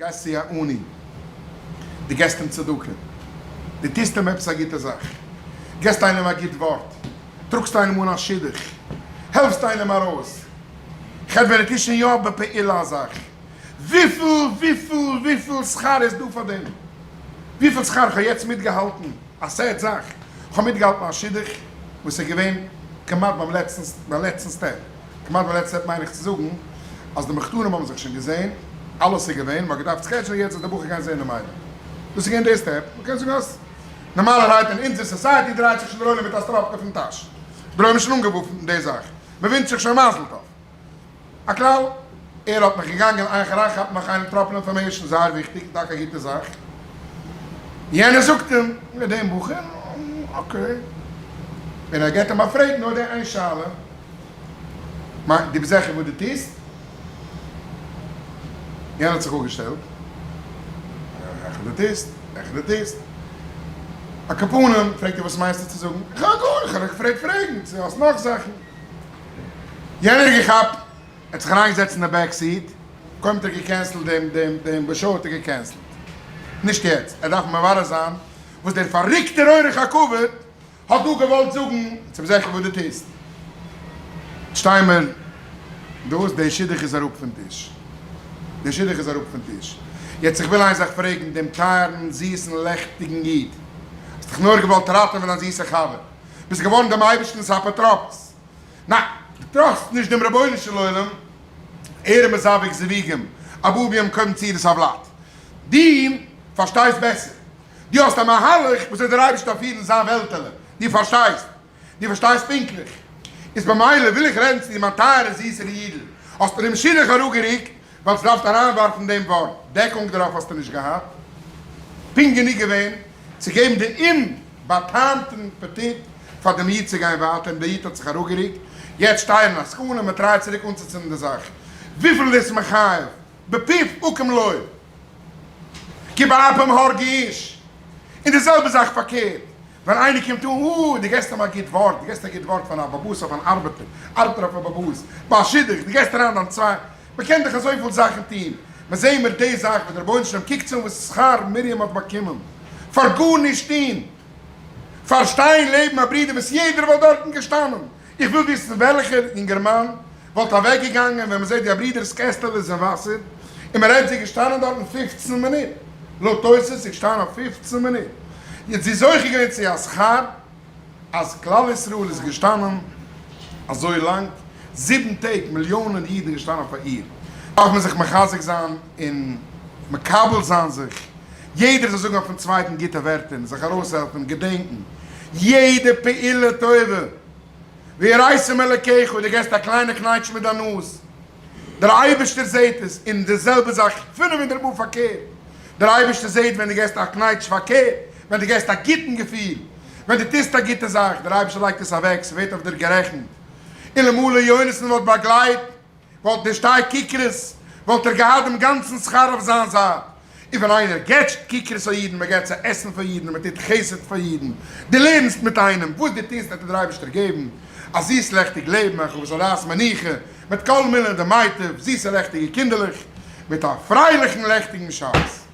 גייסט צו א עני, דו געסט אים צדקה, דו טוסט אים עפעס א גוטע זאך, געסט איינעם א גוט ווארט, טראגסט איינעם אן א שידוך, העלפסט איינעם ארויס, כ'רעד ווען דו טוסט שוין יא בפעולה א זאך, וויפיל וויפיל וויפיל שכר איז דא פאר דעם? וויפיל שכר? כ'האב יעצט מיטגעהאלטן א sad זאך, כ'האב מיטגעהאלטן א שידוך וואס איז געווען כמעט ביים לעצטן ביים לעצטן step, כמעט ביים לעצטן step מיין איך צו זאגן אז די מחותנים האבן זיך שוין געזען, אלעס איז געווען, מ'האט געדארפט schedule ן יעצט אז די בחור גיין זען די מיידל, דאס איז געווען די step, מ'קען זאגן אז נארמאלערהייט אין אונזער society דרייט זיך שוין דער עולם מיט א סטראפקע פון טאש, דער עולם איז שוין אנגעוואפנט אין די זאך, מ'ווינטשט זיך שוין מזל טוב. הכלל, ער האט מיך געגאנגען אייך אריינכאפן נאך איין טראפן information, זייער וויכטיג, טאקע א גוטע זאך. יענער זאגט אים, מיט דעם בחור, okay. און ער געט אים א פרעג נאר די איין שאלה, מיין, דו ביסט זיכער וואס דו טוסט? יענער האט זיך אפגעשטעלט, איך דו טוסט, איך דו טוסט. על כל פנים, פרעגט ער וואס מיינסטו צו זאגן? איך האב גארנישט, איך האב דיך געפרעגט פרעגן צו האסט נאך זאכן. יענער האט געכאפט, ער האט זיך אריינגעזעצט אין די back seat, קודם האט ער גע cancel ט דעם דעם דעם באשאו האט ער גע cancel ט, נישט יעצט, ער דארף מברר זיין וואס דער פארריקטער אורח הכבוד האט דא געוואלט זאגן, צום זעכער וואס דו טוסט. שטיי מיר דאס, דער שידוך איז אראפ פון טיש, דער שידוך איז אראפ פון טיש, יעצט איך וויל איין זאך פרעגן דעם טייערן זיסן לעכטיגן איד, האסט דיך נאר געוואלט ראטעווען דיין זיסע חבר, ביסט געווארן דעם אייבערשטנ'ס אפוטרופוס. ניין, דו trust סט נישט דעם רבונו של עולם, ער איז מזווג זיווגים, הבא במקום צורת הוולד. דו פארשטייסט בעסער. דו האסט א מהלך וואס דער אייבערשטער דארף פירן זיין וועלטעלע. דו פארשטייסט. דו פארשטייסט פונקטליך. איז במילא וויל איך רעדן צו דיר מיין טייערע זיסער אידל. האסטו דעם שידוך אראפגערוקט ווייל דו דארפסט אריינווארפן דעם ווארט, דעקונג דערויף האסטו נישט געהאט. פונקט גענוג געווען צו געבן די אומבא'טעמ'טן אפעטיט פאר דעם איד צו גיין ווייטער און דער איד האט זיך אראפגערוקט. יעצט שטיי אין א סכנה, מען try ט צוריק אנצוצינדן די זאך. וויפיל איז דאס מחייב? בפיו אקום לו. כי באפם הרגו איש. און די זעלבע זאך פארקערט, ווען איינער קומט אן, אה, דו געסט אים א גוט ווארט, דו געסט א גוט ווארט פאר א באבאס אויף אן ארבעטער, ארבעטער אויף א באבאס, ביי א שידוך, דו געסט אריין דיין צוויי, מען קען דאך אזויפיל זאכן טון, מען זעהן מיר די זאך וואס דער רבונו של עולם קוקט צו וואס שכר מרים האט באקומען פאר גארנישט טון, פאר שטיין לעבן א ברודער וואס יעדער וואלט דארטן געשטאנען, איך וויל וויסן וועלכער אינגערמאן וואלט אוועק געגאנגען ווען מען זעט ווי א ברודער'ס קעסטעלע איז אין וואסער, און מען רעדט זי איז געשטאנען דארטן 15 מינוט, לויט תוס' איז געשטאנען אויף 15 מינוט, יעצט זי איז זוכה געווען צו א שכר אז כלל ישראל איז געשטאנען אזוי לאנג, זיבן טעג מיליאנען אידן געשטאנען פאר איר, דארף מען זיך מחזק זיין און מקבל זיין זיך, יעדער זאל זאגן אויפן צווייטן גוטע ווערטער און זיך ארויסהעלפן און געדענקן יעדע פעולה טובה. ויראת מאלקיך, דו געסט א קליינע קנייטש מיט דיין נאז, דער אייבערשטער זעט עס, און די זעלבע זאך 500 מאל פארקערט, דער אייבערשטער זעט ווען דו געסט א קנייטש פארקערט, ווען דו געסט א גוטן געפיל, ווען דו טוסט א גוטע זאך, דער אייבערשטער לייגט עס אוועק, ס'ווערט אויף דיר גערעכנט. אלמלא יונתן וואלט באגלייט וואלט נישט שטיי כיכרות, וואלט ער געהאט דעם גאנצן שכר אויף זיין זייט. און ווען איינער געטשט כיכרות פאר אידן, מען געט צו עסן פאר אידן, מען טוט חסד פאר אידן, דו לערנסט מיט איינעם, וואס דו טוסט וועט דיר דער אייבערשטער געבן א זיס לעכטיג לעבן, הרחבת הדעת מנוחה, מיט כל מילי דמיטב, זיסע לעכטיגע קינדערלעך, מיט א פרייליכן לעכטיגן שבת.